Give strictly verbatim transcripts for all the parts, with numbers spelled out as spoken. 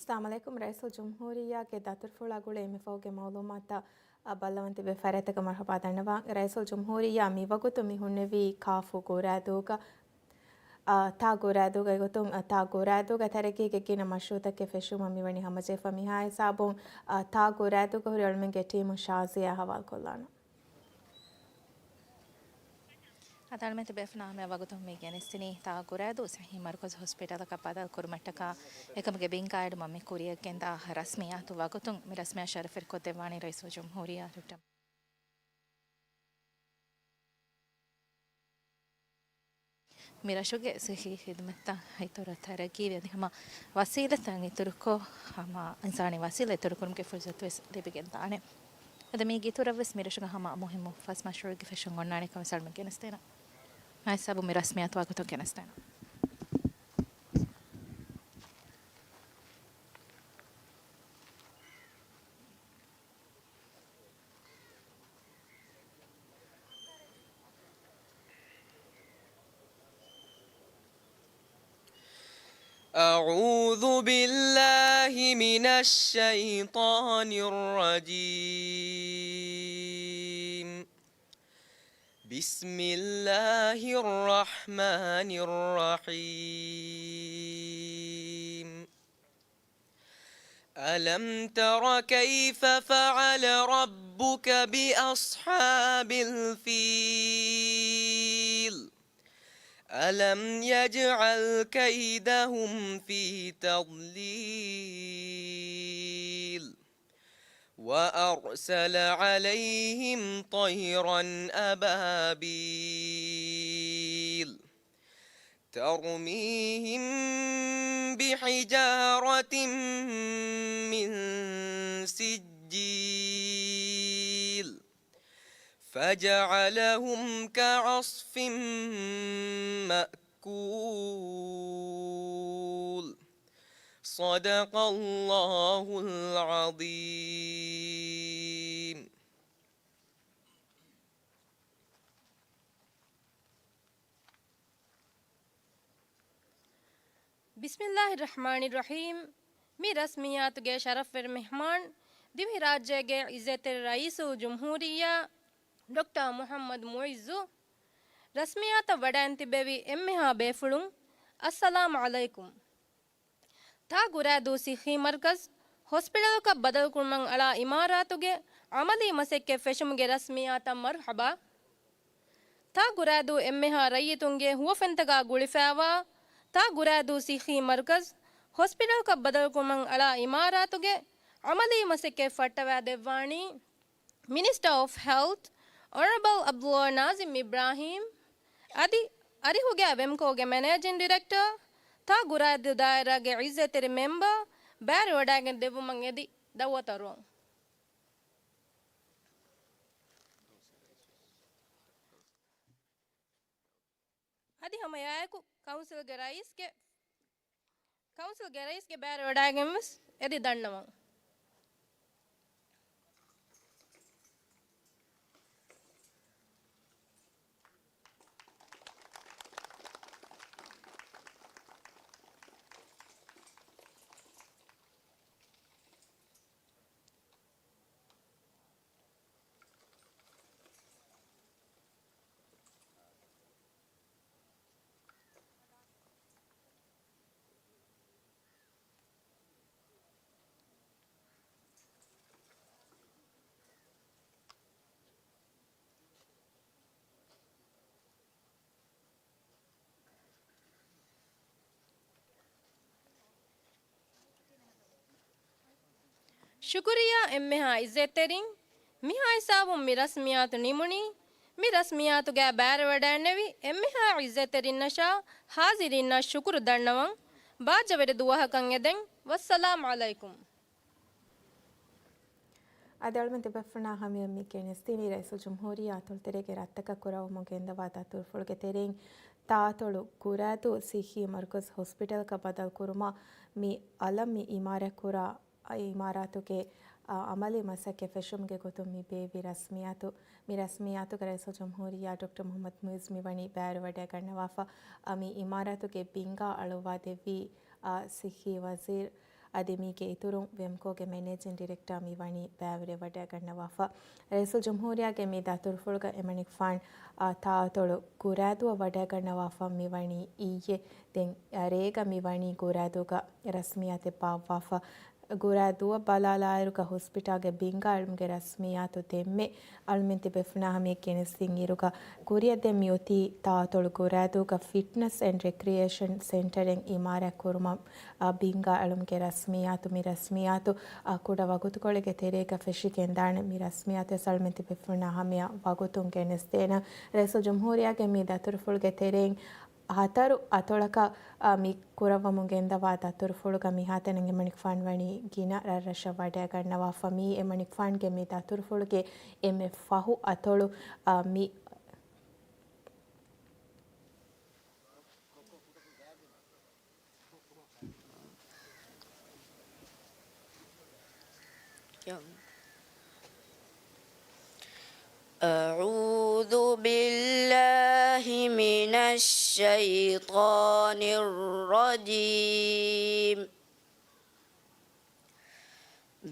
އައްސަލާމު ޢަލައިކުމް. ރައީސުލް ޖުމްހޫރިއްޔާގެ ދަތުރުފުޅާ ގުޅޭ އެންމެ ފަހުގެ މަޢުލޫމާތަށް، އަ، ބައްލަވަން ތިބޭ ފަރާތްތަކަށް މަރުޙަބާ ދަންނަވަން. ރައީސުލް ޖުމްހޫރިއްޔާ މިވަގުތު މި ހުންނެވީ ކާފޫ ގުރާދޫގަ، އާ، ތާ ގުރާދޫގެ ގޮތުން، އާ، ތާ ގުރާދޫގަ ތަރައްގީގެ ގިނަ މަޝްރޫޢުތަކެއް ފެށުމަށް މިވަނީ ހަމަޖެހިފަ. މިހާ ހިސާބުން، އާ، ތާ ގުރާދޫގަ ހުރި އަޅުމެންގެ ޓީމުން ޝާޒިޔާ ހަވާލުކޮށްލާނަން. އަދި އަޅުމެން ތިބޭފުޅުންނާ ހަމަޔަށް ވަގުތުން މި ގެނެސްދިނީ ތާ ގުރާދޫ ޞިއްޙީ މަރުކަޒު ހޮސްޕިޓަލަކަށް ބަދަލު ކުރުމަށްޓަކާ އެކަމުގެ ބިންގާ އެޅުމަށް މި ކުރިއަށް ގެންދާ ރަސްމިއްޔާތު ވަގުތުން މި ރަސްމިއްޔާތު ޝަރަފުވެރިކޮށްދެއްވާނީ ރައީސުލް ޖުމްހޫރިއްޔާ ޑޮކްޓަރ މި ރަށުގެ ޞިއްޙީ ޚިދުމަތްތައް އިތުރަށް ތަރައްގީވެ، އަދި ހަމަ ވަސީލަތްތައް އިތުރުކޮށް، ހަމަ އިންސާނީ ވަސީލަތް އިތުރުކުރުމުގެ ފުރުޞަތުވެސް ލިބިގެންދާނެ. އަދި މީގެ އިތުރަށްވެސް މި ރަށުގަ ހަމަ މުހިއްމު ފަސް މަޝްރޫޢެއްގެ ފެށުން އޮންނާނެ ކަމަށް އަޅުމެން ގެނެސްދޭނަން. މާ ހިސާބުން މި ރަސްމިއްޔާތު ވަގުތުން ގެނެސްދޭނަން. أعوذ بالله من الشيطان الرجيم. بسم الله الرحمن الرحيم. ألم تر كيف فعل ربك بأصحاب الفيل؟ ألم يجعل كيدهم في تضليل؟ وأرسل عليهم طيرا أبابيل ترميهم بحجارة من سجيل فجعلهم كعصف مأكول. صدق الله العظيم. ބިސްމިއްލާހި ރަޙްމާނި ރަޙީމް. މި ރަސްމިއްޔާތުގެ ޝަރަފްވެރި މެހްމާން، ދިވެހިރާއްޖޭގެ ޢިއްޒަތްތެރި ރައީސުލް ޖުމްހޫރިއްޔާ ޑޮކްޓަރ މުޙައްމަދު މުޢިއްޒު، ރަސްމިއްޔާތަށް ވަޑައިން ތިއްބެވި އެންމެހާ ބޭފުޅުން، އައްސަލާމު ޢަލައިކުމް. ތާ ގުރާދޫ ޞިއްޙީ މަރުކަޒު ހޮސްޕިޓަލަކަށް ބަދަލުކުރުމަށް އަޅާ އިމާރާތުގެ ޢަމަލީ މަސައްކަތް ފެށުމުގެ ރަސްމިއްޔާތަށް މަރުޙަބާ. ތާ ގުރާދޫ އެންމެހާ ރައްޔިތުންގެ ހުވަފެންތަކާ ގުޅިފައިވާ ތާ ގުރާދޫ ޞިއްޙީ މަރުކަޒު ހޮސްޕިޓަލަކަށް ބަދަލުކުރުމަށް އަޅާ އިމާރާތުގެ ޢަމަލީ މަސައްކަތް ފައްޓަވައިދެއްވާނީ މިނިސްޓަރ އޮފް ހެލްތް، އޮނަރަބަލް ޢަބްދުﷲ ނާޒިމް އިބްރާހީމް އަދި އަރިހުގައި ވެމްކޯގެ މެނޭޖިން ޑިރެކްޓަރ، ތާ ގުރާދޫ ދާއިރާގެ ޢިއްޒަތްތެރި މެމްބަރ ބައިވެރިވަޑައިގެން ދެއްވުމަށް އެދި ދައުވަތު އަރުވަން. އަދި ހަމައެއާއެކު ކައުންސިލްގެ ރައީސްގެ، ކައުންސިލްގެ ރައީސްގެ ބައިވެރިވަޑައިގެން ވެސް އެދި ދަންނަވަން. ޝުކުރިއްޔާ އެންމެހާ ޢިއްޒަތްތެރިން، މިހާ ހިސާބުން މި ރަސްމިއްޔާތު ނިމުނީ. މި ރަސްމިއްޔާތުގައި ބައިވެރިވަޑައިންނެވި އެންމެހާ ޢިއްޒަތްތެރިންނަށާ ޙާޟިރީންނަށް ޝުކުރު ދަންނަވަން. ބާއްޖަވެރި ދުވަހަކަށް އެދެން. ވައްސަލާމް ޢަލައިކުމް. އަދި އަޅުމެން ތިބޭފުޅުންނާ ހަމަޔަށް މި ގެނެސްދިނީ ރައީސުލް ޖުމްހޫރިއްޔާ އަތޮޅުތެރޭގެ ރަށްތަކަށް ކުރައްވަމުން ގެންދަވާ ދަތުރުފުޅުގެ ތެރެއިން ތާއަތޮޅު ގުރާދޫ ޞިއްޙީ މަރުކަޒު ހޮސްޕިޓަލަކަށް ބަދަލުކުރުމަށް މި އަލަށް މި އިމާރާތްކުރާ އިމާރާތުގެ، އާ، ޢަމަލީ މަސައްކަތް ފެށުމުގެ ގޮތުން މި ބޭއްވި ރަސްމިއްޔާތު، މި ރަސްމިއްޔާތުގައި ރައީސުލް ޖުމްހޫރިއްޔާ ޑޮކްޓަރ މުޙައްމަދު މުޢިއްޒު މިވަނީ ބައިވެރިވަޑައިގަންނަވާފަ، އާ، މި އިމާރާތުގެ ބިންގާ އަޅުއްވާ ދެއްވީ، އާ، ޞިއްޙީ ވަޒީރު، އަދި މީގެ އިތުރުން ވެމްކޯގެ މެނޭޖިން ޑިރެކްޓާ މި ވަނީ ބައިވެރިވެ ވަޑައިގަންނަވާފަ. ރައީސުލްޖުމްހޫރިއްޔާގެ މި ދަތުރުފުޅުގަ އެމަނިކުފާން، އާ، ތާއަތޮޅު ގުރާދޫއަށް ވަޑައިގަންނަވާފަ މި ވަނީ އިއްޔެ. ދެން، އާ، ރޭގަ މި ވަނީ ގުރާދޫގަ ރަސްމިއްޔާތެއް ބާއްވާފަ. ގުރާދޫއަށް ބަލާލާއިރުގަ ހޮސްޕިޓާލްގެ ބިންގާ އެޅުމުގެ ރަސްމިއްޔާތު ދެންމެ އަޅުމެން ތިބޭފުޅުންނާ ހަމަޔަށް ގެނެސްދިން އިރުގަ، ކުރިއަށް ދެން މިއޮތީ ތާއަތޮޅު ގުރާދޫގަ ފިޓްނަސް އެންޑް ރެކްރިއޭޝަން ސެންޓަރެއް އިމާރާތް ކުރުމަށް، އާ، ބިންގާ އެޅުމުގެ ރަސްމިއްޔާތު. މި ރަސްމިއްޔާތު، އާ، ކުޑަ ވަގުތުކޮޅެއްގެ ތެރޭގަ ފެށިގެންދާނެ. މި ރަސްމިއްޔާތު ވެސް އަޅުމެން ތިބޭފުޅުންނާ ހަމަޔަށް ވަގުތުން ގެނެސްދޭނަން. ރައީސުލްޖުމްހޫރިއްޔާގެ މި ދަތުރުފުޅުގެ ތެރެއިން ހަތަރު އަތޮޅަކަށް، އާ، މި ކުރައްވަމުން ގެންދަވާ ދަތުރުފުޅުގަ މިހާތަނަށް އެމަނިކުފާން ވަނީ ގިނަ ރަށްރަށަށް ވަޑައިގަންނަވާފަ. މީ އެމަނިކުފާންގެ މި ދަތުރުފުޅުގެ އެންމެ ފަހު އަތޮޅު، އާ، މި أعوذ بالله من الشيطان الرجيم.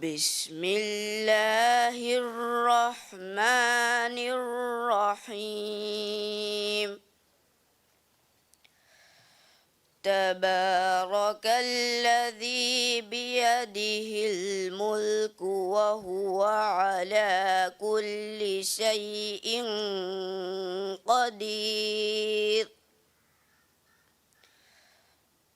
بسم الله الرحمن الرحيم. تبارك الذي بيده الملك وهو على كل شيء قدير.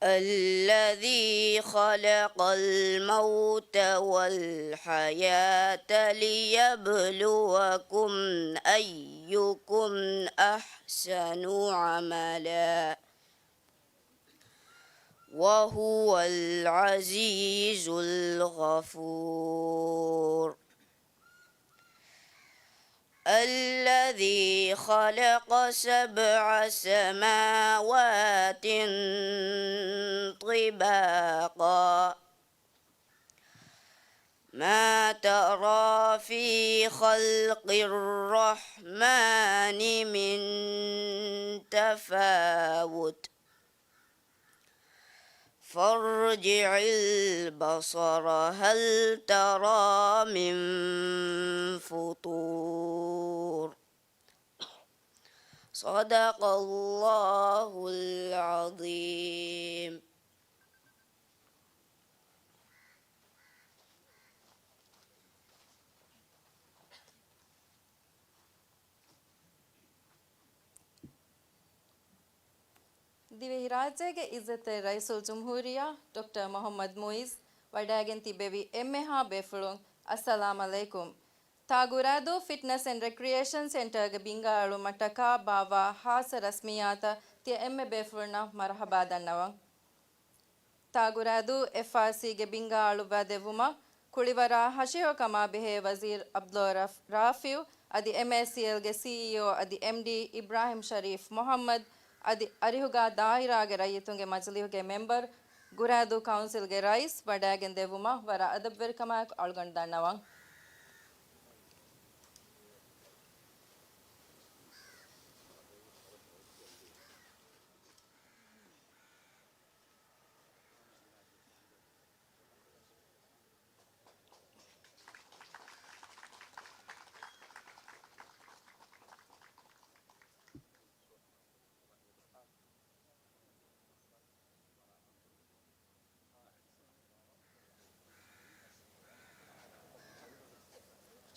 الذي خلق الموت والحياة ليبلوكم أيكم أحسن عملا وهو العزيز الغفور. الذي خلق سبع سماوات طباقا ما ترى في خلق الرحمن من تفاوت فارجع البصر هل ترى من فطور. صدق الله العظيم. ދިވެހިރާއްޖޭގެ އިއްޒަތްތެރި ރައީސުލްޖުމްހޫރިއްޔާ ޑޮކްޓަރ މުޙައްމަދު މުޢިއްޒު ވަޑައިގެން ތިއްބެވި އެންމެހާ ބޭފުޅުން، އައްސަލާމް ޢަލައިކުމް. ތާ ގުރާދޫ ފިޓްނަސް އެންޑް ރެކްރިއޭޝަން ސެންޓަރގެ ބިންގާ އެޅުމަށްޓަކާ ބާއްވާ ޚާއްޞަ ރަސްމިއްޔާތަށް ތިޔަ އެންމެ ބޭފުޅުންނަށް މަރުޙަބާ ދަންނަވަން. ތާ ގުރާދޫ އެފްއާރްސީގެ ބިންގާ އަޅުއްވާ ދެއްވުމަށް ކުޅިވަރާ ހަށިހައުކަމާ ބެހޭ ވަޒީރު ޢަބްދުﷲ ރަފް-، ރާފިޢު އަދި އެމްއޭސީއެލްގެ ސީއީއޯ އަދި އެމްޑީ އިބްރާހިމް ޝަރީފް މުޙައްމަދު އަދި އަރިހުގާ ދާއިރާގެ ރައްޔިތުންގެ މަޖިލީހުގެ މެމްބަރު، ގުރާދޫ ކައުންސިލްގެ ރައީސް ވަޑައިގެން ދެއްވުމަށް ވަރަށް އަދަބުވެރިކަމާއެކު އަޅުގަނޑު ދަންނަވަން.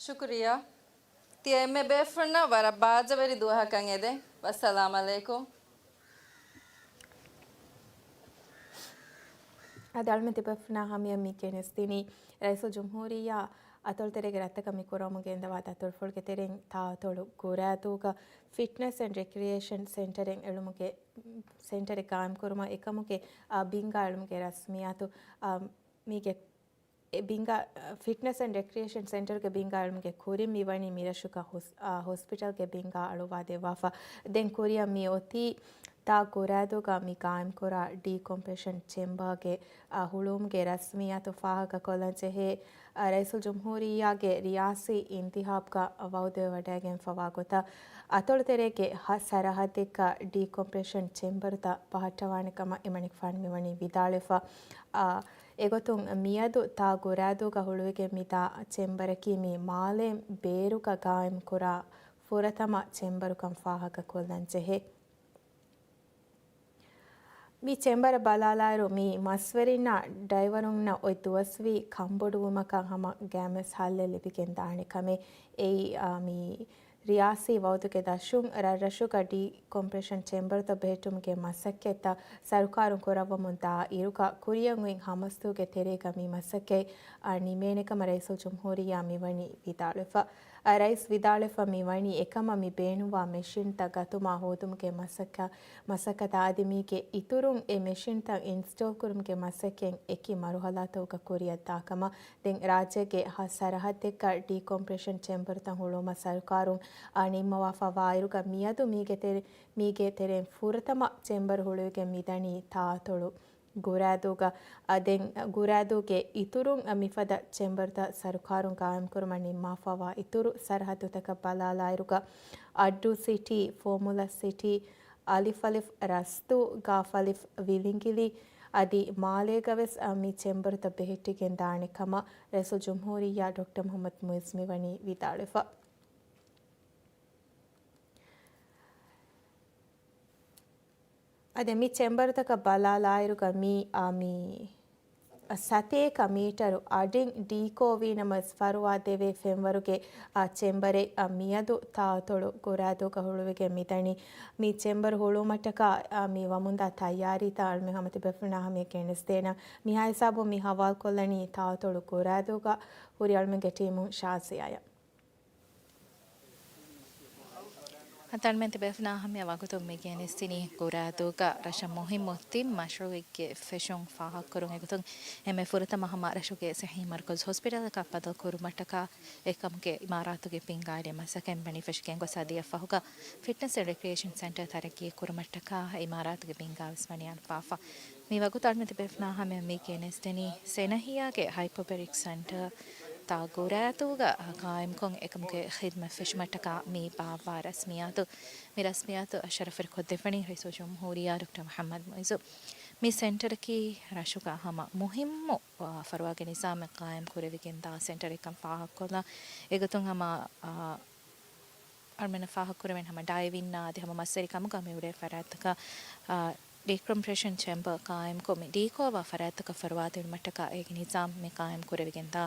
ޝުކުރިއްޔާ. ތިޔަ އެންމެ ބޭފުޅުންނަށް ވަރަށް ބާއްޖަވެރި ދުވަހަކަށް އެދެން. ވައްސަލާމް ޢަލައިކުމް. އަދި އަޅުމެން ތިބޭފުޅުންނާ ހަމަޔަށް މި ގެނެސްދިނީ ރައީސުލްޖުމްހޫރިއްޔާ އަތޮޅުތެރޭގެ ރަށްތަކަށް މި ކުރަމުން ގެންދަވާ ދަތުރުފުޅުގެ ތެރެއިން ތާއަތޮޅު ގުރާދޫގަ ފިޓްނަސް އެންޑް ރެކްރިއޭޝަން ސެންޓަރެއް އެޅުމުގެ، ސެންޓަރެއް ގާއިމްކުރުމަށް އެކަމުގެ، އާ، ބިންގާ އެޅުމުގެ ރަސްމިއްޔާތު، އާ، މީގެ އެ ބިންގާ، އަ، ފިޓްނަސް އެންޑް ރެކްރިއޭޝަން ސެންޓަރގެ ބިންގާ އެޅުމުގެ ކުރިން މިވަނީ މިރަށުގަ ހޮސް-، އާ، ހޮސްޕިޓަލްގެ ބިންގާ އަޅުވާ ދެއްވާފަ. ދެން ކުރިއަށް މި އޮތީ ތާ ގުރާދޫގަ މި ގާއިމްކުރާ ޑީކޮމްޕްރެޝަން ޗެމްބަރގެ، އާ، ހުޅުވުމުގެ ރަސްމިއްޔާތު ފާހަގަކޮށްލަން ޖެހޭ، އާ، ރައީސުލްޖުމްހޫރިއްޔާގެ ރިޔާސީ އިންތިހާބްގަ ވައުދުވެވަޑައިގެންފަވާ ގޮތަށް، އަތޮޅު ތެރޭގެ ހަ ސަރަހައްދެއްގަ ޑީކޮމްޕްރެޝަން ޗެމްބަރުތައް ބަހައްޓަވާނެ ކަމަށް އެމަނިކުފާނު މިވަނީ ވިދާޅުވެފަ. އާ، އެގޮތުން މިއަދު ތާ ގުރާދޫގަ ހުޅުވިގެން މިދާ ޗެމްބަރަކީ މި މާލޭން ބޭރުގަ ގާއިމް ކުރާ ފުރަތަމަ ޗެމްބަރުކަން ފާހަގަ ކޮށްލަން ޖެހޭ. މި ޗެމްބަރަށް ބަލާލާއިރު، މި މަސްވެރިންނާ ޑައިވަރުންނަށް އޮތް ދުވަސްވީ ކަންބޮޑުވުމަކަށް ހަމަ ގައިމުވެސް ހައްލެއް ލިބިގެން ދާނެ ކަމެއް. އެއީ، އާ، މި ރިޔާސީ ވައުދުގެ ދަށުން ރަށްރަށުގަ ޑީކޮމްޕްރެޝަން ޗެމްބަރުތައް ބެހެއްޓުމުގެ މަސައްކަތްތައް ސަރުކާރުން ކުރައްވަމުން ދާ އިރުގަ، ކުރިއަށް އޮތް ހަމަސްދުވަހުގެ ތެރޭގަ މި މަސައްކަތް، އާ، ނިމޭނެ ކަމަށް ރައީސުލްޖުމްހޫރިއްޔާ މިވަނީ ވިދާޅުވެފަ. އަ، ރައީސް ވިދާޅުވެފަ މިވަނީ އެކަމަށް މި ބޭނުންވާ މެޝިންތައް ގަތުމާ ހޯދުމުގެ މަސައްކަ-، މަސައްކަތަށް އަދި މީގެ އިތުރުން އެ މެޝިންތައް އިންސްޓޯލް ކުރުމުގެ މަސައްކަތް އެކި މަރުހަލާތަކުގަ ކުރިއަށް ދާކަމަށް ދެން ރާއްޖޭގެ ހަ ސަރަހައްދެއްގަ ޑީކޮމްޕްރެޝަން ޗެމްބަރުތައް ހުޅުވުމަށް ސަރުކާރުން، އާ، ނިންމަވާފަ ވާއިރުގަ މިއަދު މީގެ ތެރެ-، މީގެ ތެރެއިން ފުރަތަމަ ޗެމްބަރު ހުޅުވިގެން މިދަނީ ތާއަތޮޅު ގުރާދޫގަ. އަ، ދެން ގުރާދޫގެ އިތުރުން މިފަދަ ޗެމްބަރުތައް ސަރުކާރުން ގާއިމްކުރުމަށް ނިންމާފަވާ އިތުރު ސަރަހައްދުތަކަށް ބަލާލާއިރުގަ، އައްޑޫ ސިޓީ، ފޯމުލަ ސިޓީ، އަލިފް އަލިފް ރަސްތޫ، ގާފް އަލިފް ވިލިނގިލި އަދި މާލޭގަވެސް މި ޗެމްބަރުތައް ބެހެއްޓިގެން ދާނެ ކަމަށް ރައީސުލްޖުމްހޫރިއްޔާ ޑޮކްޓަރ މުޙައްމަދު މުޢިއްޒު މިވަނީ ވިދާޅުވެފަ. އަދި މި ޗެމްބަރުތަކަށް ބަލާލާއިރުގަ މި، އާ، މި ސަތޭކަ މީޓަރު އަޑިން ޑީކޯވީ ނަމަވެސް ފަރުވާ ދެވޭ ފެންވަރުގެ، އާ، ޗެމްބަރެއް، އާ، މިއަދު ތާއަތޮޅު ގުރާދޫގަ ހުޅުވިގެން މިދަނީ. މި ޗެމްބަރު ހުޅުވުމަށްޓަކާ، އާ، މި ވަމުންދާ ތައްޔާރީތައް އަޅުމެން ހަމަ ތިބޭފުޅުންނާ ހަމަޔަށް ގެނެސްދޭނަން. މިހާ ހިސާބުން މި ހަވާލުކޮށްލަނީ ތާއަތޮޅު ގުރާދޫގަ ހުރި އަޅުމެންގެ ޓީމު ޝާޒިޔާއަށް. އަތޮޅުމެން ތިބޭފުޅުންނާ ހަމަޔަށް ވަގުތުން މި ގެނެސްދިނީ ގުރާދޫގަ ރަށަށް މުހިއްމު ތިން މަޝްރޫޢެއްގެ ފެށުން ފާހަގަކުރުން. އެގޮތުން އެންމެ ފުރަތަމަ ހަމަ ރަށުގެ ޞިއްޙީ މަރުކަޒު ހޮސްޕިޓަލަކަށް ބަދަލު ކުރުމަށްޓަކާ އެކަމުގެ އިމާރާތުގެ ބިންގާ އެޅޭ މަސައްކަތް ވަނީ ފެށިގެން ގޮސް އަދި އެއަށްފަހުގަ ފިޓްނަސް އެންޑް ރެކްރިއޭޝަން ސެންޓަރ ތަރައްގީ ކުރުމަށްޓަކާ އިމާރާތުގެ ބިންގާވެސް ވަނީ އަންފާފަ. މި ވަގުތު އަޅުމެން ތިބޭފުޅުންނާ ހަމަޔަށް މި ގެނެސްދެނީ ސެނަހިޔާގެ ހައިޕަބެރިކް ސެންޓަރ ތާ ގުރާދޫގަ ގާއިމްކޮށް އެކަމުގެ ޚިދްމަތް ފެށުމަށްޓަކާ މި ބާއްވާ ރަސްމިއްޔާތު. މި ރަސްމިއްޔާތު އަށް ޝަރަފުވެރިކޮށްދެއްވަނީ ރައީސުލްޖުމްހޫރިއްޔާ ޑޮކްޓަރ މުޙައްމަދު މުޢިއްޒު. މި ސެންޓަރަކީ ރަށުގަ ހަމަ މުހިއްމު، އާ، ފަރުވާގެ ނިޒާމެއް ގާއިމް ކުރެވިގެންދާ ސެންޓަރެއްކަން ފާހަގަކޮށްލަން. އެގޮތުން ހަމަ، އާ، އަޅުމެންނަށް ފާހަގަކުރެވެން ހަމަ ޑައިވިންއާ އަދި ހަމަ މަސްވެރި ކަމުގަ މިއުޅޭ ފަރާތްތަކަށް، އާ، ޑީކޮމްޕްރެޝަން ޗެމްބަރ ގާއިމްކޮށް މި ޑީކޯވާ ފަރާތްތަކަށް ފަރުވާ ދިނުމަށްޓަކާ އޭގެ ނިޒާމް މި ގާއިމް ކުރެވިގެންދާ،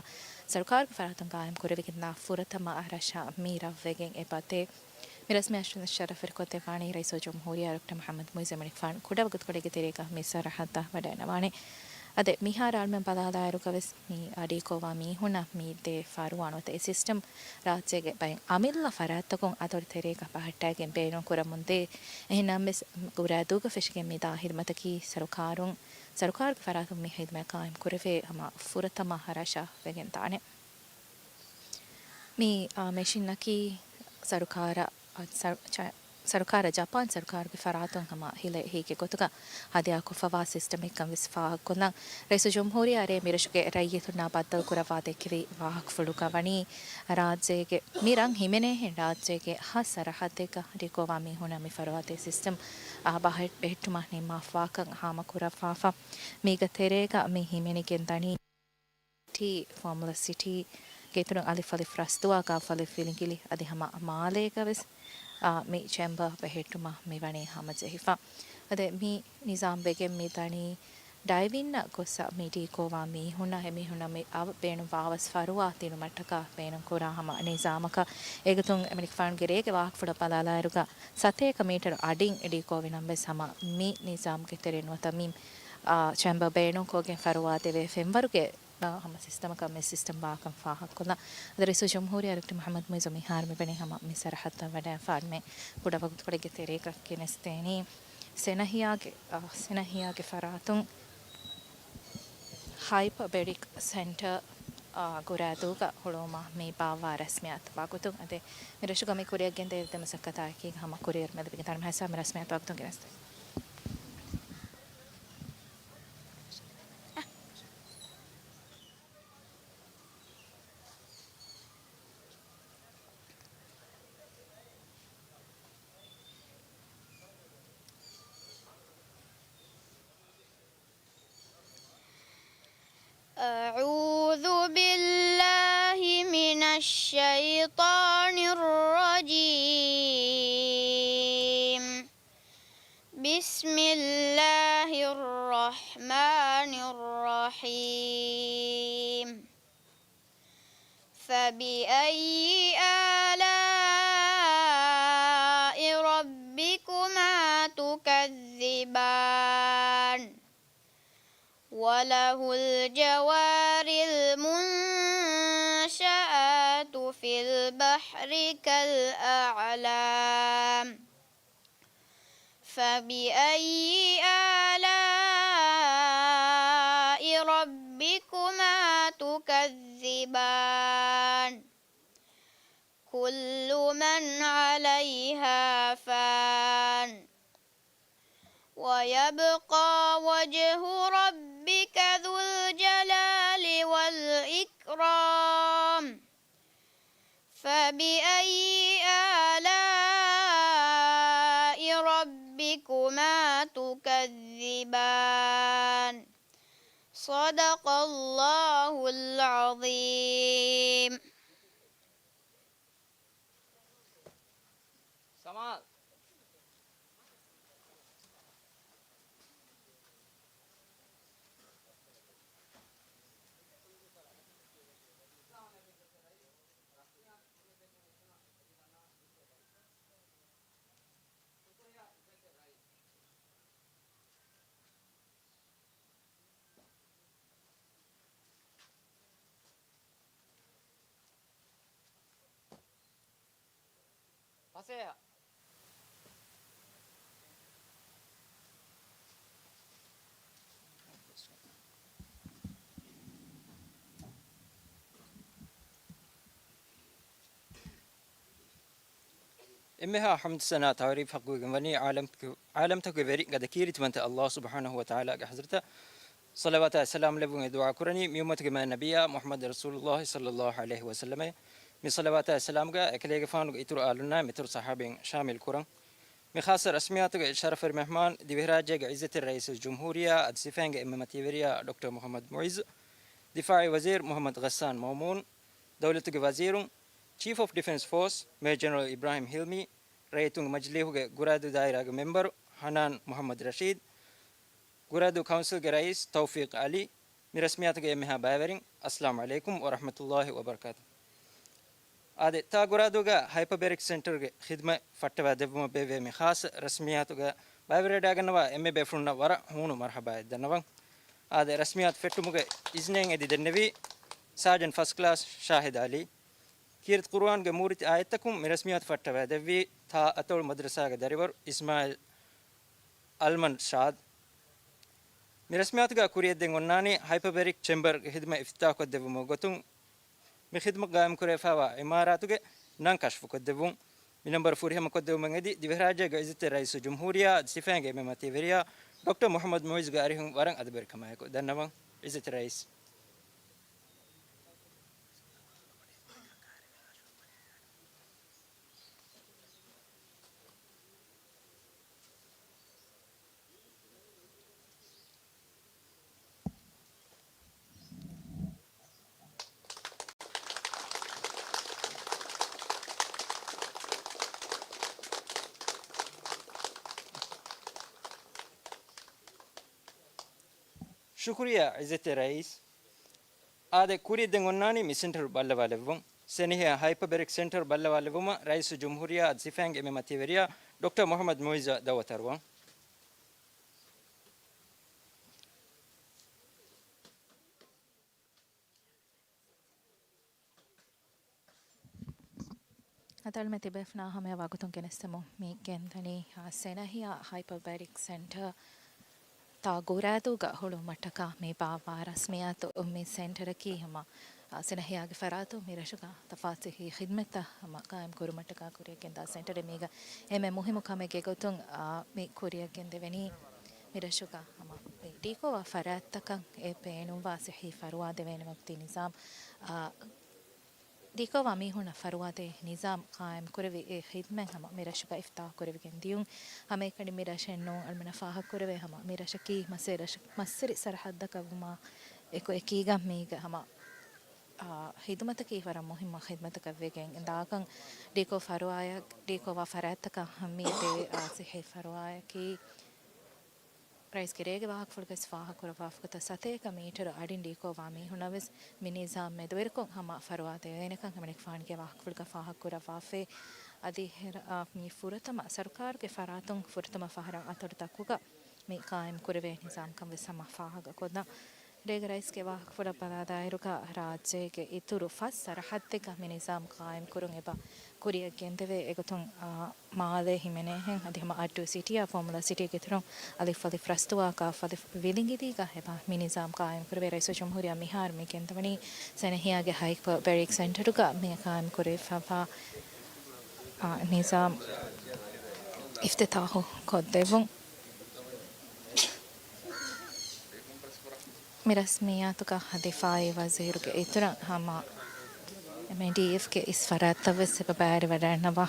ސަރުކާރުގެ ފަރާތުން ގާއިމް ކުރެވިގެންދާ ފުރަތަމަ ރަށަށް މި ރަށްވެގެން އެބަދޭ. މި ރަސްމިއްޔާ ޝަރަފުވެރިކޮށްދެއްވާނީ ރައީސުލްޖުމްހޫރިއްޔާ ޑޮކްޓަރ މުޙައްމަދު މުޢިއްޒު. އެމަނިކުފާނު ކުޑަ ވަގުތުކޮޅެއްގެ ތެރޭގަ މި ސަރަހައްދަށް ވަޑައިނަވާނެ. އަދި މިހާރު އަޅުމެން ބަލާލާއިރުގަވެސް މި ޑީކޯވާ މީހުންނަށް މި ދޭ ފަރުވާ ނުވަތަ އެ ސިސްޓަމް ރާއްޖޭގެ ބައެއް އަމިއްލަ ފަރާތްތަކުން އަތޮޅު ތެރޭގަ ބަހައްޓައިގެން ބޭނުން ކުރަމުންދޭ. އެހެންނަމަވެސް ގުރާދޫގަ ފެށިގެން މިދާ ހިދުމަތަކީ ސަރުކާރުން، ސަރުކާރުގެ ފަރާތުން މި ހިދުމަތް ގާއިމް ކުރެވޭ ހަމަ ފުރަތަމަ ރަށަށް ވެގެން ދާނެ. މި، އާ، މެޝިންއަކީ ސަރުކާރަށް، އާ، ސަރު-، ޗަ-، ސަރުކާރަށް ޖަޕާން ސަރުކާރުގެ ފަރާތުން ހަމަ ހިލަ އެހީގެ ގޮތުގަ ހަދިޔާކޮށްފަވާ ސިސްޓަމެއްކަން ވެސް ފާހަގަކޮށްލަން. ރައީސުލްޖުމްހޫރިއްޔާ އަރޭ މިރަށުގެ ރައްޔިތުންނާ ބައްދަލުކުރައްވާ ދެއްކެވި ވާހަކަފުޅުގަ ވަނީ، ރާއްޖޭގެ މި ރަށް ހިމެނޭހެން ރާއްޖޭގެ ހަ ސަރަހައްދެއްގަ ޑީކޯވާ މީހުންނަށް މި ފަރުވާދޭ ސިސްޓަމް، އާ، ބަހެއް-، ބެހެއްޓުމަށް ނިންމާފަވާކަން ހާމަކުރައްވާފަ. މީގެ ތެރޭގަ މި ހިމެނިގެން ދަނީ ޓީ، ފޯމުލަ ސިޓީގެ އިތުރުން އަލިފް އަލިފް ރަސްތުވާ، ގާފް އަލިފް ވިލިނގިލި އަދި ހަމަ މާލޭގަވެސް، އާ، މި ޗެމްބަރ ބެހެއްޓުމަށް މިވަނީ ހަމަޖެހިފަ. އަދި މި ނިޒާމް ވެގެން މިދަނީ ޑައިވިންއަށް ގޮސް މި ޑީކޯވާ މީހުންނަށް އެމީހުންނަށް މި އަވަ-، ބޭނުންވާ އަވަސް ފަރުވާ ދިނުމަށްޓަކާ ބޭނުންކުރާ ހަމަ ނިޒާމަކަށް. އެގޮތުން އެމަނިކުފާނުގެ ރޭގެ ވާހަކަފުޅަށް ބަލާލާއިރުގަ ސަތޭކަ މީޓަރު އަޑިން ޑީކޯވި ނަމަވެސް ހަމަ މި ނިޒާމްގެ ތެރެއިން ނުވަތަ މި، އާ، ޗެމްބަރ ބޭނުންކޮށްގެން ފަރުވާ ދެވޭ ފެންވަރުގެ އާ، ހަމަ ސިސްޓަމަކަށް މި ސިސްޓަމް ވާކަން ފާހަގަކޮށްލަން. އަދި ރައީސުލްޖުމްހޫރިއްޔާ ޑޮކްޓަރ މުޙައްމަދު މުޢިއްޒު މިހާރު މިވަނީ ހަމަ މި ސަރަހައްދަށް ވަޑައިފަ އަޅުމެން ކުޑަ ވަގުތުކޮޅެއްގެ ތެރޭގަ ގެނެސްދޭނީ ސެނަހިޔާގެ، އާ، ސެނަހިޔާގެ ފަރާތުން ހައިޕަބެރިކް ސެންޓަރ، އާ، ގުރާދޫގަ ހުޅުވުމަށް މި ބާއްވާ ރަސްމިއްޔާތު ވަގުތުން. އަދި މި ރަށުގަ މި ކުރިއަށް ގެންދެވި މަސައްކަތާއެކީ ހަމަ ކުރިއެރުމަށް ލިބިގެންދާނެ މަހައްސާ މި ރަސްމިއްޔާތު ވަގުތުން ގެނެސްދޭ. الشيطان الرجيم. بسم الله الرحمن الرحيم. فبأي آلاء ربكما تكذبان؟ وله الجوار المنشآت في البحر كالأعلام. فبأي آلاء ربكما تكذبان؟ كل من عليها فان. ويبقى وجه ربك ذو الجلال والإكرام. فبأي آلاء ربكما تكذبان؟ صدق الله العظيم. ސަމާލް. ފަސޭހަ. އެންމެހާ ޙަމްދު ސަނާ ތަޢުރީފް ޙައްޤުވެގެން ވަނީ ޢާލަމް، ޢާލަމްތަކުގެ ވެރި ގަދަ ކީރިތިވަންތަ ﷲ ސުބްޙާނަހޫ ވަތަޢާލާގެ ޙަޟްރަތަށް. ޞަލަވާތާ ސަލާމް ލެއްވުން އެ ދުޢާ ކުރަނީ މި އުއްމަތުގެ މާތް ނަބިއްޔާ މުޙައްމަދު ރަސޫލުﷲ ޞައްލަﷲ ޢަލައިހި ވަސައްލަމަށް. މި ޞަލަވާތާ ސަލާމްގަ އެކަލޭގެފާނުގެ އިތުރު އާލުންނާ މިތުރު ޞަޙާބީން ޝާމިލް ކުރަން. މި ޚާއްޞަ ރަސްމިއްޔާތުގެ ޝަރަފުވެރި މެހްމާން ދިވެހިރާއްޖޭގެ ޢިއްޒަތްތެރި ރައީސުލްޖުމްހޫރިއްޔާ އަދި ސިފައިންގެ އެންމެ މަތީވެރިޔާ ޑޮކްޓަރ މުޙައްމަދު މުޢިއްޒު، ދިފާޢީ ވަޒީރު މުޙައްމަދު ޣައްސާން މައުމޫން، ދައުލަތުގެ ވަޒީރުން، ޗީފް އޮފް ޑިފެންސް ފޯސް މޭޖަރ ޖެނެރަލް އިބްރާހިމް ހިލްމީ، ރައްޔިތުންގެ މަޖިލީހުގެ ގުރާދޫ ދާއިރާގެ މެމްބަރު ހަނާން މުޙައްމަދު ރަޝީދު، ގުރާދޫ ކައުންސިލްގެ ރައީސް ތައުފީޤް ޢަލީ، މި ރަސްމިއްޔާތުގެ އެންމެހާ ބައިވެރިން، އައްސަލާމު ޢަލައިކުމް ވަރަޙްމަތުﷲ ވަބަރަކާތު. އާދެ، ތާ ގުރާދޫގަ ހައިޕަބެރިކް ސެންޓަރުގެ ޚިދްމަތް ފައްޓަވާ ދެއްވުމަށް ބޭއްވޭ މި ޚާއްޞަ ރަސްމިއްޔާތުގަ ބައިވެރިވެވަޑައިގަންނަވާ އެންމެ ބޭފުޅުންނަށް ވަރަށް ހޫނު މަރުޙަބާއެއް ދަންނަވަން. އާދެ، ރަސްމިއްޔާތު ފެއްޓުމުގެ އިޒްނެއް އެދި ދެންނެވީ ސާޖަންޓް ފަސްޓް ކްލާސް ޝާހިދު ޢަލީ. ކީރިތި ޤުރުއާންގެ މޫރިތި އާޔަތްތަކުން މި ރަސްމިއްޔާތު ފައްޓަވައިދެއްވީ ތާ އަތޮޅު މަދްރަސާގެ ދަރިވަރު އިސްމާޢީލް އަލްމަން ޝާދް. މި ރަސްމިއްޔާތުގަ ކުރިއަށްދޭން އޮންނާނީ ހައިޕަބެރިކް ޗެމްބަރގެ ޚިދްމަތް އިފްތިތާޙުކޮށްދެއްވުމުގެ ގޮތުން މި ޚިދްމަތް ޤާއިމްކުރެވިފައިވާ ޢިމާރާތުގެ ނަން ކަޝްފުކޮށްދެއްވުން. މި ނަން ފުރިހަމަކޮށްދެވުމަށް އެދި ދިވެހިރާއްޖޭގެ ޢިއްޒަތްތެރި ރައީސުލްޖުމްހޫރިއްޔާ އަދި ސިފައިންގެ އެންމެ މަތީވެރިޔާ ޑޮކްޓަރ މުޙައްމަދު މުޢިއްޒުގެ އަރިހުން ވަރަށް އަދަބުވެރިކަމާއެކު ދަންނަވަން. ޢިއްޒަތްތެރި ރައީސް. ޝުކުރިއްޔާ ޢިއްޒަތްތެރި ރައީސް. އާދެ، ކުރިއަށްދޭން އޮންނާނީ މި ސެންޓަރު ބައްލަވާލެއްވުން. ސެނިހެއަށް ހައިޕަބެރިކް ސެންޓަރު ބައްލަވާލެއްވުމަށް ރައީސުލްޖުމްހޫރިއްޔާ އަދި ސިފައިންގެ އެންމެ މަތީވެރިޔާ ޑޮކްޓަރ މުޙައްމަދު މުޢިއްޒަށް ދަޢުވަތު އަރުވަން. އަތޮޅުމެ ތިބޭފުޅުންނާ ހަމަޔަށް ވަގުތުން ގެނެސްދެމުން މި ގެންދަނީ، އާ، ސެނަހިޔާ ހައިޕަބެރިކް ސެންޓަރ ތާ ގުރާދޫގަ ހުޅުވުމަށްޓަކާ މި ބާއްވާ ރަސްމިއްޔާތު. މި ސެންޓަރަކީ ހަމަ، އާ، ސެނަހިޔާގެ ފަރާތުން މި ރަށުގަ ތަފާތު ހި-، ޚިދްމަތްތައް ހަމަ ޤާއިމް ކުރުމަށްޓަކާ ކުރިއަށް ގެންދާ ސެންޓަރެއް. މީގަ އެންމެ މުހިއްމު ކަމެއްގެ ގޮތުން، އާ، މި ކުރިއަށް ގެންދެވެނީ މި ރަށުގަ ހަމަ މި ޑީކޯވާ ފަރާތްތަކަށް އެ ބޭނުންވާ ޞިއްޙީ ފަރުވާ ދެވޭނެ ވަގުތީ ނިޒާމް، އާ، ދީކޮށްވާ މީހުންނަށް ފަރުވާދޭ ނިޒާމް ޤާއިމްކުރެވި އެ ޚިދްމަތް ހަމަ މި ރަށުގަ އިފްތިތާޙު ކުރެވިގެން ދިޔުން. ހަމައެކަނި މި ރަށެއް ނޫން، އަޅުމެންނަށް ފާހަގަކުރެވޭ ހަމަ މި ރަށަކީ މަސްވެރި ރަށަ-، މަސްވެރި ސަރަޙައްދަކަށްވުމާ އެކު އެކީގަ މީގަ ހަމަ އާ، ޚިދުމަތަކީ ވަރަށް މުހިއްމު ޚިދުމަތަކަށް ވެގެން ދާކަން ޑީކޯ ފަރުވާއަށް، ޑީކޯވާ ފަރާތްތަކަށް މި ދޭ، އާ، ޞިއްޙީ ފަރުވާއަކީ ރައީސްގެ ރޭގެ ވާހަކަފުޅުގައި ފާހަގަކުރައްވާފަ ގޮތަށް ސަތޭކަ މީޓަރު އަޑިން ޑީކޯވާ މީހުންނަށް ވެސް މި ނިޒާމް މެދުވެރިކޮށް ހަމަ ފަރުވާ ދެވޭނެކަން އެމަނިކުފާނުގެ ވާހަކަފުޅުގަ ފާހަގަކުރައްވާފައި. އަދި ހެރ-، އާ، މި ފުރަތަމަ ސަރުކާރުގެ ފަރާތުން ފުރަތަމަ ފަހަރަށް އަތޮޅުތަކުގަ މި ޤާއިމް ކުރެވޭ ނިޒާމްކަން ވެސް ހަމަ ފާހަގަކޮށްލަން. ރޭގެ ރައީސްގެ ވާހަކަފުޅަށް ބަލާލާއިރުގަ ރާއްޖޭގެ އިތުރު ފަސް ސަރަހައްދެއްގަ މި ނިޒާމް ޤާއިމް ކުރުން އެބަ ކުރިއަށް ގެންދެވޭ. އެގޮތުން، އާ، މާލޭ ހިމެނޭހެން އަދި ހަމަ އައްޑޫ ސިޓީއާ ފޯމުލާ ސިޓީގެ އިތުރުން އަލިފް އަލިފް ރަސްތުވާ ކާފް އަލިފް ވިލިނގިދީގަ އެބަ މި ނިޒާމް ޤާއިމް ކުރެވޭ. ރައީސުލްޖުމްހޫރިއްޔާ މިހާރު މި ގެންދަވަނީ ސެނަހިޔާގެ ހައިޕަ ބެރިކް ސެންޓަރުގަ މި ޤާއިމް ކުރެވިފައިވާ، އާ، ނިޒާމް އިފްތިތާޙު ކޮށްދެއްވުން. މި ރަސްމިއްޔާތުގަ ދިފާޢީ ވަޒީރުގެ އިތުރަށް ހަމަ އެމްއެންޑީއެފްގެ އިސް ފަރާތްތައް ވެސް އެބަ ބައިވެރިވަޑައިގަންނަވާ.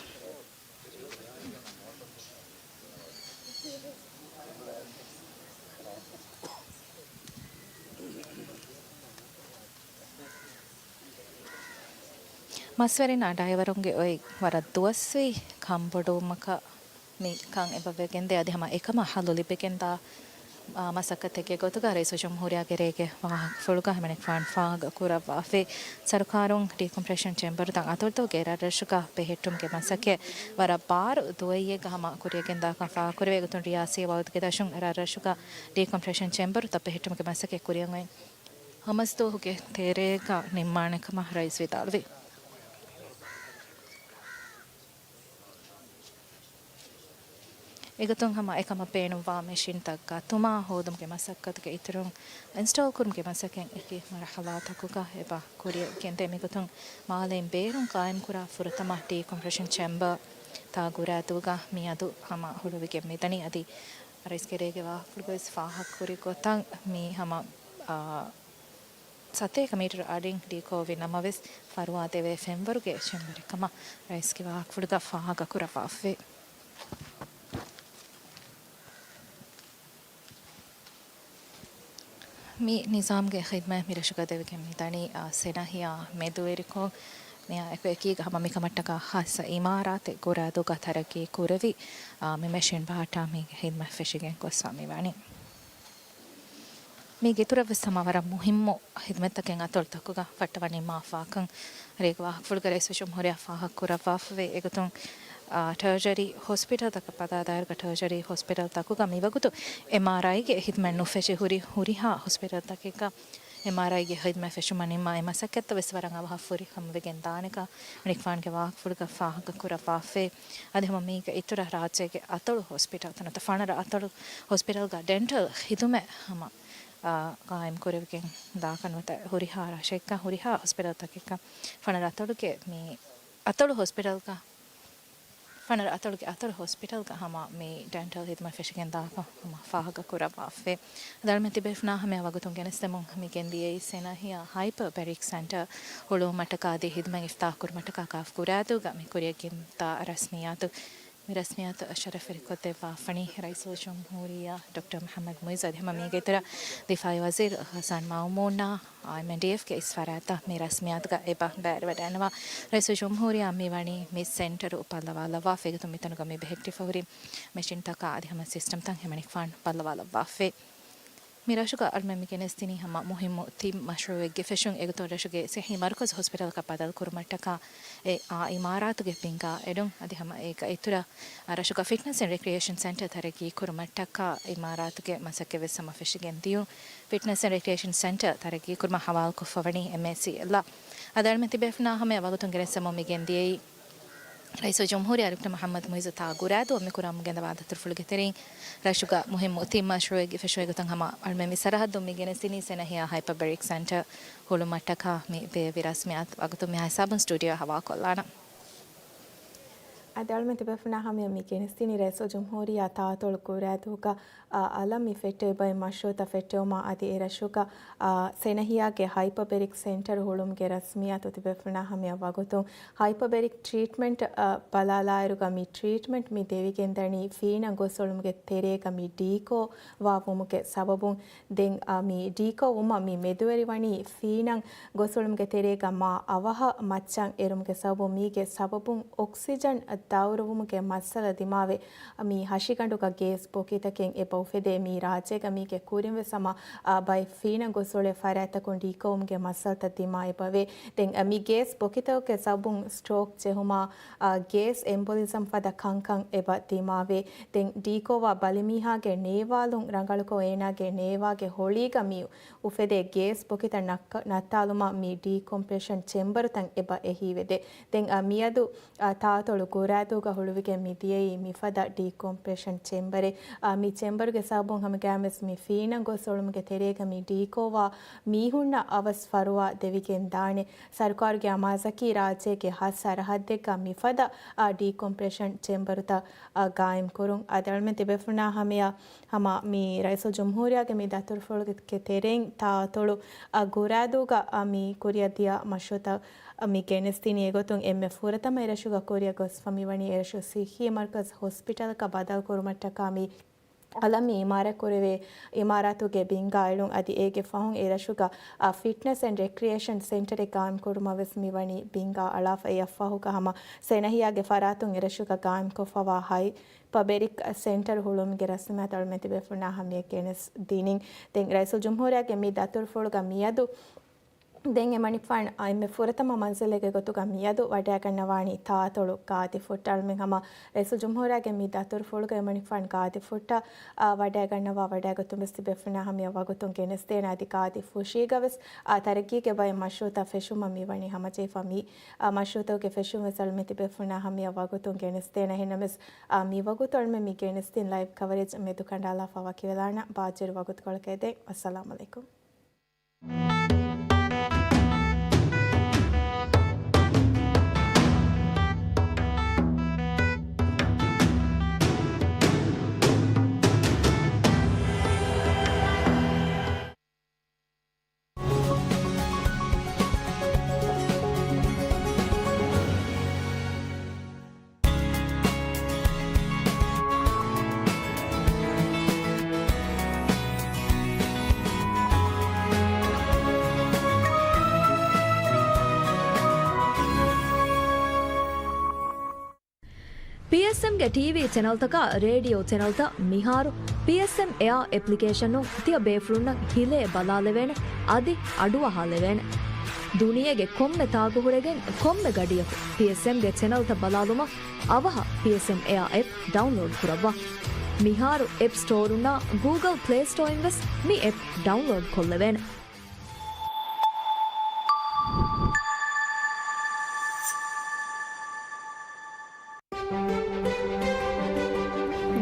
މަސްވެރިންނާ ޑައިވަރުންގެ އޮތް ވަރަށް ދުވަސްވީ ކަންބޮޑުވުމަކަށް މި ކަން އެބަ ވެގެންދޭ. އަދި ހަމަ އެކަމަށް ހައްލު ލިބިގެންދާ، އާ، މަސައްކަތެއްގެ ގޮތުގަ ރައީސުލްޖުމްހޫރިއްޔާގެ ރޭގެ ވާހަކަފުޅުގަ ހަމަނިކުފާނު ފާހަގަކުރައްވާފައި. ސަރުކާރުން ޑީކޮމްޕްރެޝަން ޗެމްބަރުތައް އަތޮޅުތަކުގެ ރަށްރަށުގަ ބެހެއްޓުމުގެ މަސައްކަތް ވަރަށް ބާރު ދުވަހެއްގަ ހަމަ ކުރިއަށްގެންދާކަން ފާހަގަކުރެވޭ. އެގޮތުން ރިޔާސީ ވައުދުގެ ދަށުން ރަށްރަށުގަ ޑީކޮމްޕްރެޝަން ޗެމްބަރުތައް ބެހެއްޓުމުގެ މަސައްކަތް ކުރިއަށް އޮތް ހަމަސްދުވަހުގެ ތެރޭގަ ނިންމާނެ ކަމަށް ރައީސް ވިދާޅުވި. އެގޮތުން ހަމަ އެކަމަށް ބޭނުންވާ މެޝިންތައް ގަތުމާ ހޯދުމުގެ މަސައްކަތުގެ އިތުރުން އިންސްޓޯލް ކުރުމުގެ މަސައްކަތް އެކި މަރުޙަލާތަކުގަ އެބަ ކުރިއަށް ގެންދޭ. މިގޮތުން މާލެއިން ބޭރުން ޤާއިމްކުރާ ފުރަތަމަ ޑީކޮމްޕްރެޝަން ޗެމްބަރ ތާ ގުރާދޫގަ މިއަދު ހަމަ ހުޅުވިގެން މިދަނީ. އަދި ރައީސްގެ ރޭގެ ވާހަކަފުޅުގައި ވެސް ފާހަގަކުރި ގޮތަށް މީ ހަމަ، އާ، ސަތޭކަ މީޓަރު އަޑިން ޑީކޯވި ނަމަވެސް، ފަރުވާ ދެވޭ ފެންވަރުގެ ޗެމްބަރެއް ކަމަށް ރައީސްގެ ވާހަކަފުޅުގަ ފާހަގަކުރައްވާފައި. މި ނިޒާމްގެ ޚިދްމަތް މި ރަށުގަ ދެވިގެން މިދަނީ، އާ، ސެނަހިޔާ މެދުވެރިކޮށް، މިއާ އެކު އެކީގަ ހަމަ މިކަމަށްޓަކާ ޚާއްޞަ އިމާރާތެއް ގުރާދޫގަ ތަރައްގީ ކުރެވި، އާ، މި މެޝިން ބަހައްޓާ މީގެ ޚިދްމަތް ފެށިގެން ގޮސްފަ މިވަނީ. މީގެ އިތުރަށް ވެސް ހަމަ ވަރަށް މުހިއްމު ޚިދުމަތްތަކެއް އަތޮޅުތަކުގަ ފައްޓަވަން ނިންމާފާކަން ރޭގެ ވާހަކަފުޅުގަ ރައީސުލްޖުމްހޫރިއްޔާ ފާހަގަކުރައްވާފައިވޭ. އެގޮތުން، އާ، ޓަރޝަރީ ހޮސްޕިޓަލްތަކަށް ބަލާލާއިރުގަ ޓަރޝަރީ ހޮސްޕިޓަލްތަކުގަ މިވަގުތު އެމްއާރްއައިގެ ޚިދުމަތް ނުފެށި ހުރި ހުރިހާ ހޮސްޕިޓަލްތަކެއްގަ އެމްއާރްއައިގެ ޚިދުމަތް ފެށުމަށް ނިންމާ އެ މަސައްކަތްތައް ވެސް ވަރަށް އަވަހަށް ފުރިހަމަވެގެން ދާނެކަން އެމަނިކުފާނުގެ ވާހަކަފުޅުގަ ފާހަގަކުރައްވާފައި. އަދި ހަމަ މީގެ އިތުރަށް ރާއްޖޭގެ އަތޮޅު ހޮސްޕިޓަލްތައް ނުވަތަ ފަނަރަ އަތޮޅު ހޮސްޕިޓަލްގަ ޑެންޓަލް ޚިދުމަތް ހަމަ، އާ، ޤާއިމް ކުރެވިގެން ދާކަން ނުވަތަ ހުރިހާ ރަށެއްގަ ހުރިހާ ހޮސްޕިޓަލްތަކެއްގަ ފަނަރަ އަތޮޅުގެ މި އަތޮޅު ހޮސްޕިޓަލްގަ، ފަނަރަ އަތޮޅުގެ އަތޮޅު ހޮސްޕިޓަލްގަ ހަމަ މި ޑެންޓަލް ޚިދުމަތް ފެށިގެން ދާކަން ހަމަ ފާހަގަކުރައްވާފައި. އަދި އަޅުމެން ތިބޭފުޅުންނާ ހަމަޔަށް ވަގުތުން ގެނެސްދެމުން މި ގެންދިޔައީ ސެނަހިޔާ ހައިޕަ ބެރިކް ސެންޓަރ ހުޅުވުމަށްޓަކާ އަދި ޚިދުމަތް އިފްތާޙް ކުރުމަށްޓަކާ ކާފް ގުރާދޫގަ މި ކުރިއަށް ގެންދާ ރަސްމިއްޔާތު. މި ރަސްމިއްޔާތު ޝަރަފްވެރިކޮށްދެއްވާފަނީ ރައީސުލްޖުމްހޫރިއްޔާ ޑޮކްޓަރ މުޙައްމަދު މުޢިއްޒު އަދި ހަމަ މީގެ އިތުރަށް ދިފާޢީ ވަޒީރު ހަސަން މައުމޫނާ، އާ، އެމްއެންޑީއެފްގެ އިސް ފަރާތްތައް މި ރަސްމިއްޔާތުގަ އެބަ ބައިވެރިވަޑައިގަންނަވާ. ރައީސުލްޖުމްހޫރިއްޔާ މިވަނީ މި ސެންޓަރު ބައްލަވާލައްވާފައި. އެގޮތުން މިތަނުގަ މި ބެހެއްޓިފަ ހުރި މެޝިންތަކާ އަދި ހަމަ ސިސްޓަމްތައް އެމަނިކުފާނު ބައްލަވާލައްވާފައި. މި ރަށުގަ އަޅުމެން މި ގެނެސްދިނީ ހަމަ މުހިއްމު ތިން މަޝްރޫޢެއްގެ ފެށުން. އެގޮތުން ރަށުގެ ޞިއްޙީ މަރުކަޒު ހޮސްޕިޓަލަކަށް ބަދަލު ކުރުމަށްޓަކާ އެ އާ އިމާރާތުގެ ބިންގާ އެޑުން އަދި ހަމަ އޭގަ އިތުރަށް ރަށުގަ ފިޓްނަސް އެންޑް ރެކްރިއޭޝަން ސެންޓަރ ތަރައްގީ ކުރުމަށްޓަކާ އިމާރާތުގެ މަސައްކަތް ވެސް ހަމަ ފެށިގެން ދިޔުން. ފިޓްނަސް އެންޑް ރެކްރިއޭޝަން ސެންޓަރ ތަރައްގީ ކުރުމަށް ހަވާލުކޮށްފަވަނީ އެމްއޭސީއެލްއަށް. އަދި އަޅުމެން ތިބޭފުޅުންނާ ހަމަޔަށް ވަގުތުން ގެނެސްދެމުން މި ގެންދިޔައީ ރައީސުލްޖުމްހޫރިއްޔާ ޑޮކްޓަރ މުޙައްމަދު މުޢިއްޒު ތާ ގުރާދޫއަށް މި ކުރަމުން ގެންދަވާ ދަތުރުފުޅުގެ ތެރެއިން ރަށުގަ މުހިއްމު ތިން މަޝްރޫޢެއްގެ ފެށުމެއް ގޮތަށް ހަމަ އަޅުމެން މި ސަރަހައްދުން މި ގެނެސްދިނީ ސެނަހިޔާ ހައިޕަ ބެރިކް ސެންޓަރ ހުޅުމަށްޓަކާ މި ބޭއްވި ރަސްމިއްޔާތު. ވަގުތު މިހާ ހިސާބުން ސްޓޫޑިއޯ ހަވާކޮށްލާނަން. އަދި އަޅުމެން ތިބޭފުޅުންނާ ހަމަޔަށް މި ގެނެސްދިނީ ރައީސުލްޖުމްހޫރިއްޔާ ތާއަތޮޅު ގުރާދޫގަ، އަ، އަލަށް މި ފެއްޓެވި ބައެއް މަޝްރޫއުތައް ފެއްޓެވުމާ އަދި އެ ރަށުގަ، އަ، ސެނަހިޔާގެ ހައިޕަބެރިކް ސެންޓަރު ހުޅުމުގެ ރަސްމިއްޔާތު ތިބޭފުޅުންނާ ހަމަޔަށް ވަގުތުން. ހައިޕަބެރިކް ޓްރީޓްމަންޓް، އަ، ބަލާލާއިރުގަ މި ޓްރީޓްމަންޓް މި ދެވިގެންދަނީ ފީނަ ގޮސް އުޅުމުގެ ތެރޭގަ މި ޑީކޯ ވާ ވުމުގެ ސަބަބުން. ދެން، އަ، މި ޑީކޯ ވުމަށް މި މެދުވެރިވަނީ ފީނަން ގޮސް އުޅުމުގެ ތެރޭގަ މާ އަވަހަށް މައްޗަށް އެރުމުގެ ސަބަބުން މީގެ ސަބަބުން އޮކްސިޖަން ދައުރުވުމުގެ މައްސަލަ ދިމާވެ، މި ހަށިގަނޑުގަ ގޭސް ބޮކިތަކެއް އެބަ އުފެދޭ. މީ ރާއްޖޭގަ މީގެ ކުރިން ވެސް ހަމަ، އާ، ބައެއް ފީނަން ގޮސް އުޅޭ ފަރާތްތަކުން ޑީކޯ ވުމުގެ މައްސަލަތައް ދިމާ އެބަވޭ. ދެން، އަ، މި ގޭސް ބޮކިތަކުގެ ސަބަބުން ސްޓްރޯކް ޖެހުމާ، އާ، ގޭސް އެމްބޮލިޒަމް ފަދަ ކަންކަން އެބަ ދިމާވޭ. ދެން ޑީކޯ ވާ ބަލިމީހާގެ ނޭވާލުން ރަނގަޅުކޮށް އޭނާގެ ނޭވާގެ ހޮޅީގަ މި އުފެދޭ ގޭސް ބޮކިތައް ނައްކަ-، ނައްތާލުމަށް މި ޑީކޮމްޕްރެޝަން ޗެމްބަރުތައް އެބަ އެހީވެދޭ. ދެން، އަ، މިއަދު، އަ، ތާއަތޮޅު ގުރާދޫގަ ހުޅުވިގެން މި ދިޔައީ މިފަދަ ޑީކޮމްޕްރެޝަން ޗެމްބަރެއް. އަ، މި ޗެމްބަރުގެ ސަބަބުން ހަމަގައިމުވެސް މި ފީނަން ގޮސް އުޅުމުގެ ތެރޭގަ މި ޑީކޯވާ މީހުންނަށް އަވަސް ފަރުވާ ދެވިގެން ދާނެ. ސަރުކާރުގެ އަމާޒަކީ ރާއްޖޭގެ ހަ ސަރަހައްދެއްގަ މިފަދަ، އަ، ޑީކޮމްޕްރެޝަން ޗެމްބަރުތައް، އަ، ގާއިމް ކުރުން. އަދި އަޅުމެން ތިބޭފުޅުންނާ ހަމަޔަށް ހަމަ މި ރައީސުލްޖުމްހޫރިއްޔާގެ މި ދަތުރުފުޅުގެ ތެރެއިން ތާއަތޮޅު، އަ، ގުރާދޫގަ، އަ، މި ކުރިއަށް ދިޔަ މަޝްރޫއުތައް، އަ، މި ގެނެސްދިނީ. އެގޮތުން އެންމެ ފުރަތަމަ އެރަށުގަ ކުރިއަށް ގޮސްފަ މިވަނީ އެރަށު ސިއްހީ މަރުކަޒް ހޮސްޕިޓަލަކަށް ބަދަލު ކުރުމަށްޓަކާ މި އަލަށް މި އިމާރާތް ކުރެވޭ އިމާރާތުގެ ބިންގާ އެޅުން. އަދި އޭގެ ފަހުން އެރަށުގަ، އަ، ފިޓްނަސް އެންޑް ރެކްރިއޭޝަން ސެންޓަރެއް ގާއިމް ކުރުމަށް ވެސް މިވަނީ ބިންގާ އަޅާފަ. އެއަށްފަހުގަ ހަމަ ސެނަހިޔާގެ ފަރާތުން އެރަށުގަ ގާއިމްކޮށްފަވާ ހައި ޕަބެރިކް ސެންޓަރު ހުޅުވުމުގެ ރަސްމިއްޔާތު އަޅުމެން ތިބޭފުޅުންނާ ހަމަޔަށް ގެނެސް ދިނިން. ދެން ރައީސުލްޖުމްހޫރިއްޔާގެ މި ދަތުރުފުޅުގަ މިއަދު ދެން އެމަނިކުފާނު އެންމެ ފުރަތަމަ މަންޒިލެއްގެ ގޮތުގަ މިއަދު ވަޑައިގަންނަވާނީ ތާއަތޮޅު ގާދިފުއްޓަށް. އަޅުމެން ހަމަ ރައީސުލްޖުމްހޫރިއްޔާގެ މި ދަތުރުފުޅުގަ އެމަނިކުފާނު ގާދިފުއްޓަށް، އާ، ވަޑައިގަންނަވާ ވަޑައިގަތުން ވެސް ތިބޭފުޅުންނާ ހަމަޔަށް ވަގުތުން ގެނެސްދޭނެ. އަދި ގާދިފުށީގަ ވެސް، އާ، ތަރައްގީގެ ބައެއް މަޝްރޫއުތައް ފެށުމަށް މިވަނީ ހަމަޖެހިފަ. މި އާ، މަޝްރޫއުތަކުގެ ފެށުން ވެސް އަޅުމެން ތިބޭފުޅުންނާ ހަމަޔަށް ވަގުތުން ގެނެސްދޭނެ. އެހެންނަމަވެސް، އާ، މި ވަގުތު އަޅުމެން މި ގެނެސްދިން ލައިވް ކަވަރޭޖް މެދުކަނޑާލާފަ ވަކިވެލާނަން. ބާއްޖަވެރި ވަގުތުކޮޅަކަށް އެދެން. އައްސަލާމު ޢަލައިކުމް. ޕީއެސްއެމްގެ ޓީވީ ޗެނަލްތަކާ ރޭޑިއޯ ޗެނަލްތައް މިހާރު ޕީއެސްއެމް އެއާ އެޕްލިކޭޝަނުން ތިޔަ ބޭފުޅުންނަށް ހިލޭ ބަލާލެވޭނެ، އަދި އަޑުއަހާލެވޭނެ. ދުނިޔޭގެ ކޮންމެ ތާގު ހުރެގެން ކޮންމެ ގަޑިއަކު ޕީއެސްއެމްގެ ޗެނަލްތައް ބަލާލުމަށް އަވަހަށް ޕީއެސްއެމް އެއާ އެޕް ޑައުންލޯޑް ކުރައްވާ. މިހާރު އެޕް ސްޓޯރުންނާ ގޫގަލް ޕްލޭ ސްޓޯއިން ވެސް މި އެޕް ޑައުންލޯޑް ކޮށްލެވޭނެ.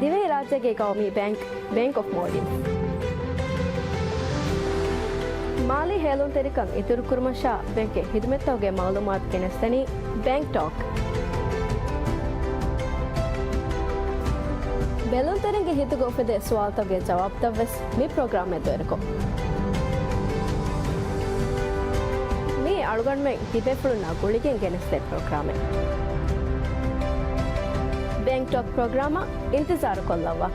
ދިވެހިރާއްޖޭގެ ގައުމީ ބޭންކް، ބޭންކް އޮފް މޯލްޑިވްސް. މާލީ ހޭލުންތެރިކަން އިތުރުކުރުމަށާ ބޭންކްގެ ހިދުމަތްތަކުގެ މައުލޫމާތު ގެނެސްދެނީ ބޭންކް ޓޯކް. ބެލުންތެރިންގެ ހިތުގަ އުފެދޭ ސުވާލުތަކުގެ ޖަވާބުތައް ވެސް މި ޕްރޮގްރާމް މެދުވެރިކޮށް، މީ އަޅުގަނޑުމެން ތިބޭފުޅުންނާ ގުޅިގެން ގެނެސްދޭ ޕްރޮގްރާމެއް. ބޭންކް ޓޯކް ޕްރޮގްރާމަށް އިންތިޒާރު ކޮށްލައްވާ.